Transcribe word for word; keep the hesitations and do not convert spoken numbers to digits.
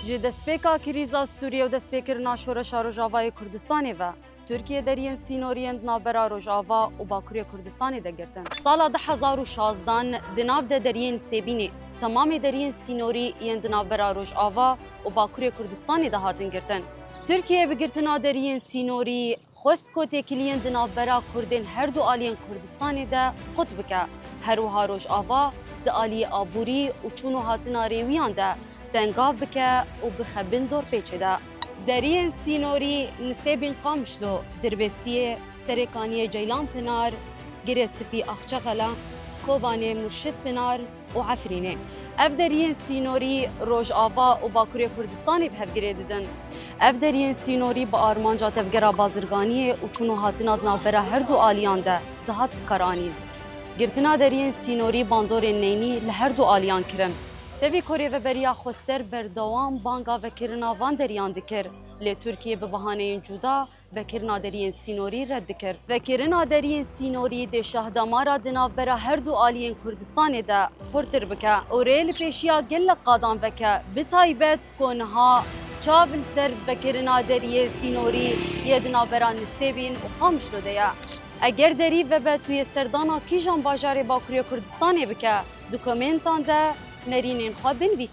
Ji destpêka krîza Sûriyê û destpêkirina şoreşa Rojavayê Kurdistanê ve, Tirkiye deriyên sînorî yên di navbera Rojava û Bakurê Kurdistanê de girtin. Sala du hezar û şazdan di nav de deriyên Sêbînê, temamê deriyên sînorî yên di navbera Rojava û Bakurê Kurdistanê de hatin girtin. Tirkiye bi girtina deriyên sînorî xwest ku têkiliyên di navbera Kurdên her du aliyên Kurdistanê de qut bike. Her wiha Rojava di aliyê aborî û çûn û hatina rêwiyan de tengav bike û bixe bin dorpêçê de. Deriyên sînorî Nisêbîn, Qamişlo, Dirbêsiyê, Serêkaniyê, Ceylanpinar, Girê Spî, Axçeqele, Kobanê, Murşidpinar û Efrînê. Ev deriyên sînorî Rojava û Bakurê Kurdistanê bi hev girê didin. Ev deriyên sînorî bi armanca tevgera bazirganiyê û çûn û hatina di navbera her du aliyan de dihat bikaranîn. Girtina deriyên sînorî bandorên neynî li her du aliyan kirin. Tevî ku rêveberiya xweser berdewam banga vekirina van deriyan dikir, lê Tirkiye bi bahaneyên cuda vekirina deriyên sînorî red dikir. Vekirina deriyên sînorî dê şahdamara di navbera her du aliyên Kurdistanê de xurtir bike û rê li pêşiya gelek qadan veke, bi taybet ku niha çav li ser vekirina deriyê sînorî yê di navbera Nisêbîn û Qamişlo de ye. Eger derî vebe, tu yê serdana kîjan bajarê Bakurê Kurdistanê bike, di komentan de nerînên xwe binivîse.